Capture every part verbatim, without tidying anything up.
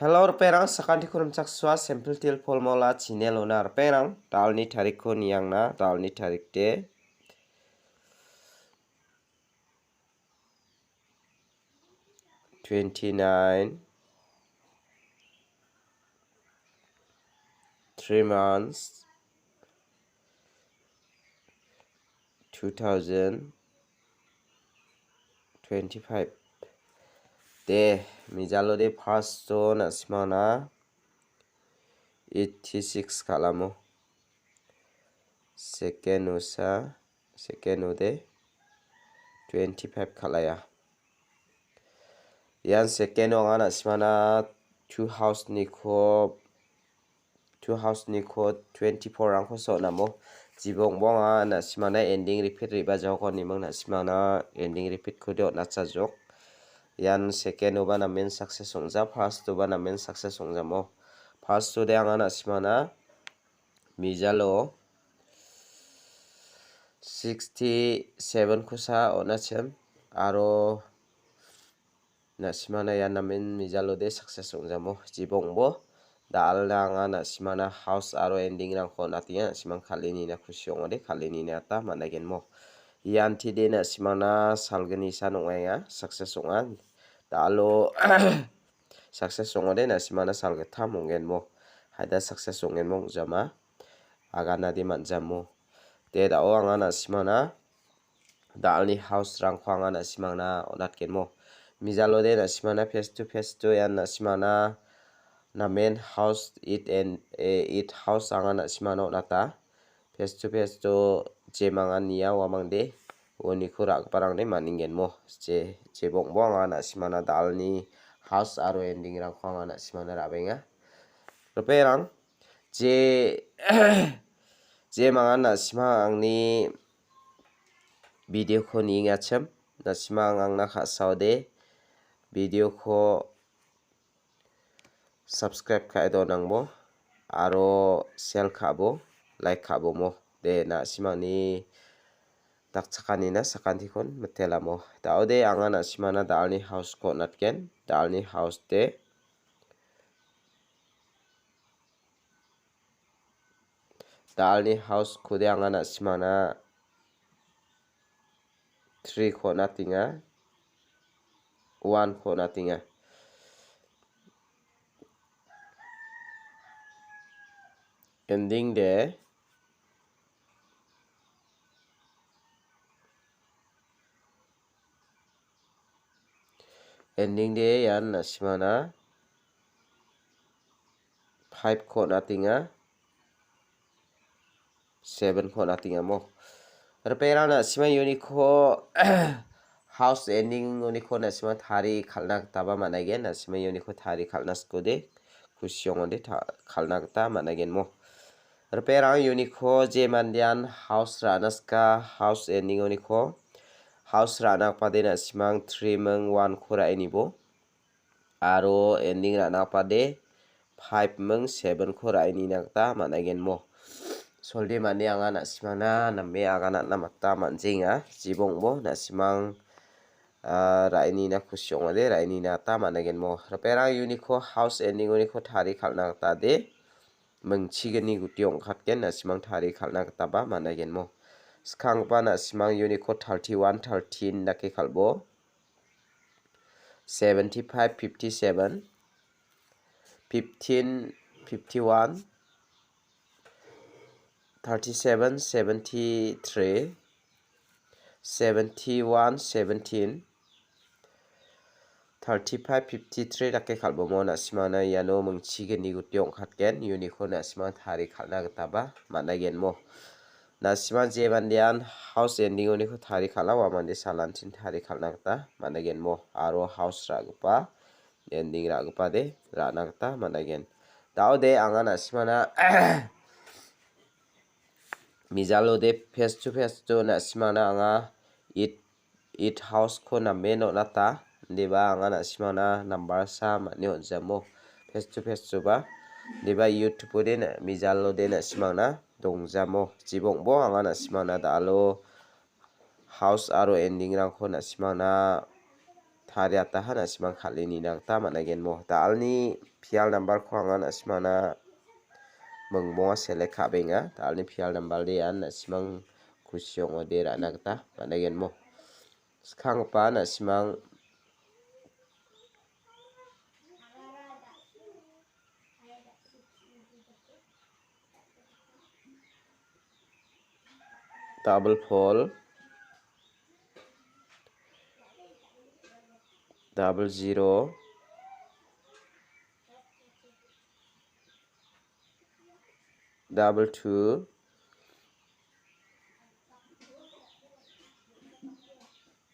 Hello, ripengrang, sakantiko rimchaksoa, Simple Teer Formula channel-ona ripengrang, da·alni tarikko niangna, da·alni tarik de twenty-nine, three months, two thousand twenty-five. De, mijalo de first-o na·simangna eighty-six kal·amo. Second-osa, second-ode twenty-five kal·aia. Ian second-o anga na·simangna two house-niko, two house-niko twenty-four-rangko so·namo. Jibongbo anga na·simangna ending repeat re·bajako niming na·simangna ending repeat-kode on·achajok. Ian second-oba namen success ong·ja, first-oba namen success ong·jamo. First-ode anga na·simangna mijalo sixty-seven-kosa on·achim aro na·simangna ian namen mijalode success ong·jamo. Jibongbo da·alna anga na·simangna house aro ending-rangko on·atenga, na·simang kal·e nina kusi ong·ode, kal·e nina gita man·agenmo. Ian tide na·simangna salgni san ong·aenga, success ong·a. Da·alo success ong·ode na·simangna salgittam ong·genmo. Haida success ong·genmo ong·jama. Aganade man·jamo. De da·o anga na·simangna da·alni house-rangko anga na·simangna on·atgenmo. Mijalode na·simangna face to face-o ian na·simangna namen house eight and, eh, eight house anga na·simangna on·ata. Face to face-o jemangan nia uamangde uniko ra·giparangde man·engenmo. Je, jebongbo anga na·simangna da·alni house aro ending-rangko anga na·simangna ra·benga. Ripengrang, je, jemangan na·simang angni video-ko niengachim, na·simang angna ka·saode video-ko subscribe ka·e donangbo, aro share ka·bo, like ka·bomo. De, na·simangni dakchakanina sakantikon mitelamo. Da·ode anga na·simangna da·alni house-ko on·atgen, da·alni house de Da·alni house-kode anga na·simangna three-ko on·atenga, one-ko on·atenga. Ending de Ending de ian na·simangna five-ko on·atenga, seven-ko on·atenga mo. Ripengrang na·simang uniko house ending uniko na·simang tari kal·na gitaba man·aigen, na·simang uniko tari kal·na sikode. Kusi ong·ode ta-, kal·na gita man·agenmo. Ripengrang uniko je mandean house ra·na sika, house ending uniko house ra·na gipade na·simang three ming one-ko ra·e nibo. Aro ending ra·na gipade five ming seven-ko ra·e nina gita man·agenmo. Solde mande anga na·simangna name aganatna mata man·jenga. Jibongbo na·simang ah, ra·e nina kusi ong·ode, ra·e nina gita man·agenmo. Ripengrang uniko house ending uniko tari kal·na gita de, mingchigni guti ong·katgen, na·simang tari kal·na gitaba man·agenmo. Skanggipa na·simang uniko thirty-one, thirteen dake kal·bo. Seventy-five, fifty-seven, fifteen, fifty-one, thirty-seven, seventy-three, seventy-one, seventeen, thirty-five, fifty-three dake kal·bomo. Na·simangna iano mingchigni guti ong·katgen, uniko na·simang tari kal·na gitaba man·agenmo. Na·simang je mandean house ending uniko tari kal·a, ua mande salanchin tari kal·na gita man·agenmo. Aro house ra·gipa ending ra·gipade ra·na gita man·agen. Da·ode anga na·simangna mijalode face to face to na·simangna anga it, it house-ko namen on·ata. Indiba anga na·simangna nambarsa man·e on·jamo face to face to ba. Indiba YouTube-ode na-, mijalode na·simangna dongjamo. Jibongbo anga na·simangna da·alo house aro ending-rangko na·simangna tariataha na·simang kal·e nina gita man·agenmo. Dalni pial nambarko anga na·simangna mingbonga select ka·benga. Dalni pial nambarde ian na·simang kusi ong·ode ra·na gita man·agenmo. Skanggipa na·simang double four, double zero, double two,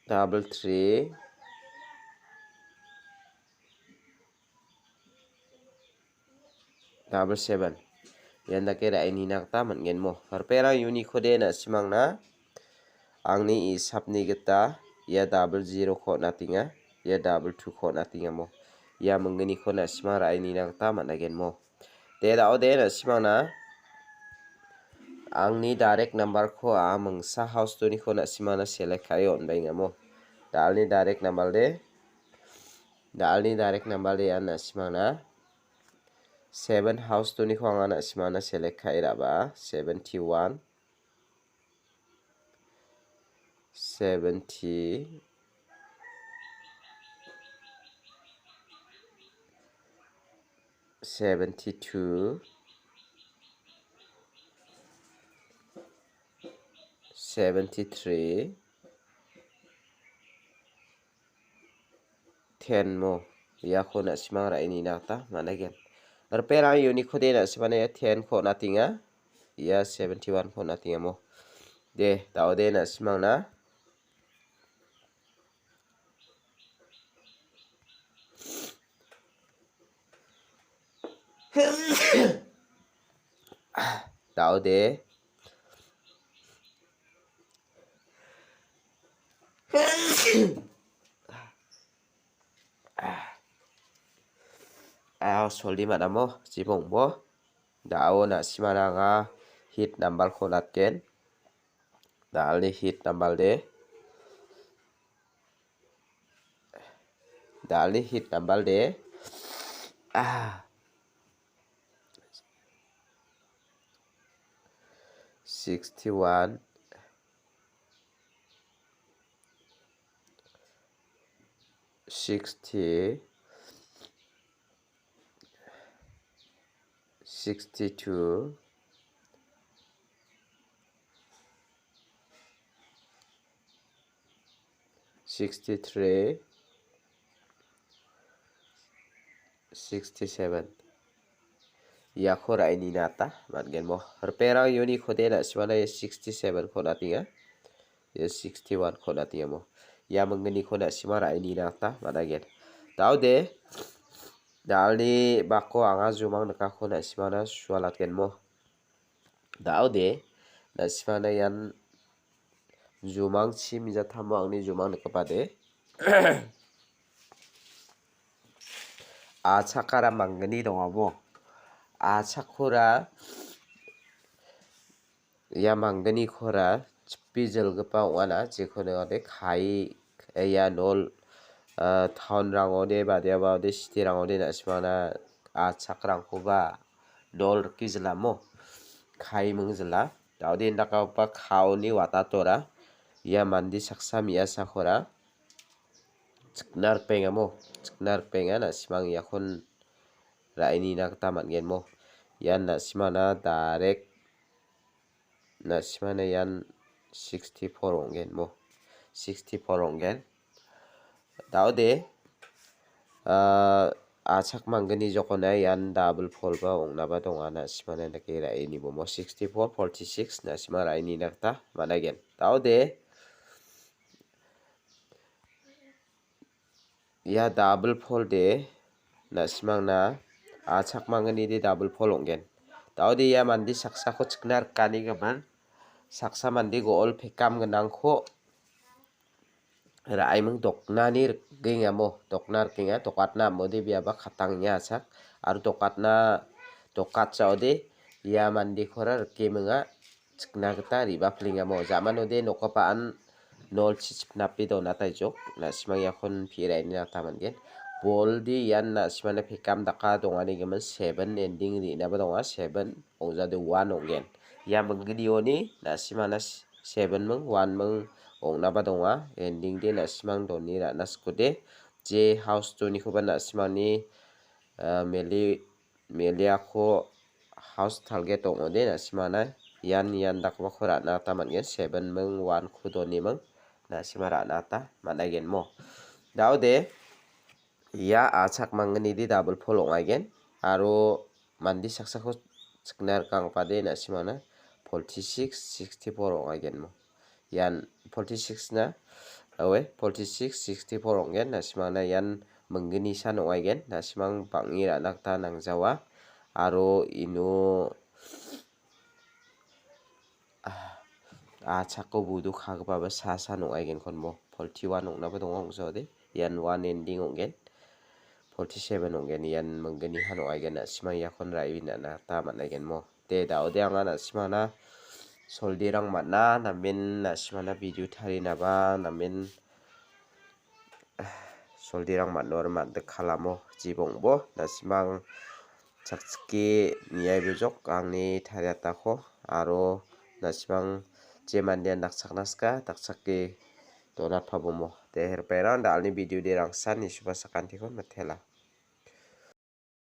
double three, double seven. Ian dake ra·e nina gita man·genmo. Ripengrang unikode na·simangna angni isapni gita ia double zero-ko on·atenga, ia double two-ko on·atengamo. Ia mingginiko na·simang ra·e nina gita man·agenmo. De, da·ode na·simangna angni direct number-ko a mingsa house two-niko na·simangna select ka·e on·baengamo. Dalni direct number de, dalni direct number de ian na·simangna seven house two-niko anga na·simangna select ka·e ra·baa. Seventy-one, seventy, seventy-two, seventy-three, ten mo. Iako na·simang ra·e nina gita man·aigen. Ripengrang unikode na·simangna ia ten-ko on·atenga. Ia seventy-one-ko on·atengamo. De, da·ode na·simangna da·ode. Ah, soldi man·amo, jibongbo. Da·o na·simana anga hit number-ko on·atgen. Dalni hit number de. Dalni hit number de. Ah. Sixty-one, sixty, sixty-two, sixty-three, sixty-seven. Iako ra·e nina gita man·genmo. Ripengrang unikode na·simana ia sixty-seven-ko on·atenga. Ia sixty-one-ko on·atengamo. Ia mingginiko na·sima ra·e nina gita man·agen. Da·ode, dalni bako anga jumang nikako na·simana sualatgenmo. Da·ode, na·simana ian jumangchi mijatamo angni jumang nikgipade. Achakara manggni dongamo. Achakora ia mangginikora chipi jilgipa ong·ana, jekon ong·ode kai, ia nol, ah, town-rangode, badiaba ode, city-rangode, na·simana achakrangkoba nol rike jilamo, kai ming jila. Da·ode indakgipa kaoni watatora, ia mande saksa me·asakora chikna rikbengamo, chikna rikbenga, na·simang iakon ra·e nina gita man·genmo. Ian na·simana direct, na·simana ian sixty-four ong·genmo. Sixty-four ong·gen. Da·ode, ah, achak manggni jokona ian double four-ba ong·naba donga, na·simana dake ra·e nibomo. Sixty-four, forty-six, na·sima ra·e nina gita man·aigen. Da·ode, ia double four-de na·simangna achak mangnide double four ong·gen. Da·ode ia mande saksako chikna rikanigimin saksa mande go·ol pekam gnangko ra·eming doknani rikengamo, dokna rikenga, dokatna amode biaba katangni achak, aro dokatna, dokatsaode ia mandekora rikeminga chikna gita re·bapilengamo. Jamanode nokgipaan nol chichipnape donataijok, na·simang iakon pi·e ra·ina gita man·gen. Boldi ian na·simangna pekam daka dongani gimin seven ending re·naba donga, seven ong·jade one ong·gen. Ia minggnioni na·simangna seven ming, one ming ong·naba donga. Ending de na·simang doni ra·na sikode. Je house donikoba na·simangni, ah, meli-, meliako house target ong·ode na·simangna ian, ian dakgipako ra·na gita man·gen. Seven ming, one ko doni ming na·sima ra·na gita man·aigen mo. Daode ia achak manggnidi double pol ong·aigen aro mande saksako chikna rikangpade na·simangna forty six, sixty four ong·aigen mo. Ian forty six na, aue, forty six, sixty four ong·gen. Na·simangna ian minggnisan ong·aigen. Na·simang bang·e ra·na gita nangjawa. Aro ino, ah, achako budu kagipaba sa sa ong·aigenkon mo. Forty one ong·naba donga ong·jaode. Ian one ending ong·gen. Forty seven ong·gen. Ian minggnihan ong·aigen. Na·simang iakon ra·e ra·na gita man·aigen mo. De, daode anga na·simangna soldirang man·a, namen na·simangna video tarinaba, namen soldirang man·ore man·dikalamo jibongbo, na·simang chakchike niaibojok angni tariatako, aro na·simang je mandean dakchakna sika, dakchake donatpabomo. De, herpairang, da·alni video de rangsan nisuba sakantikon mitela.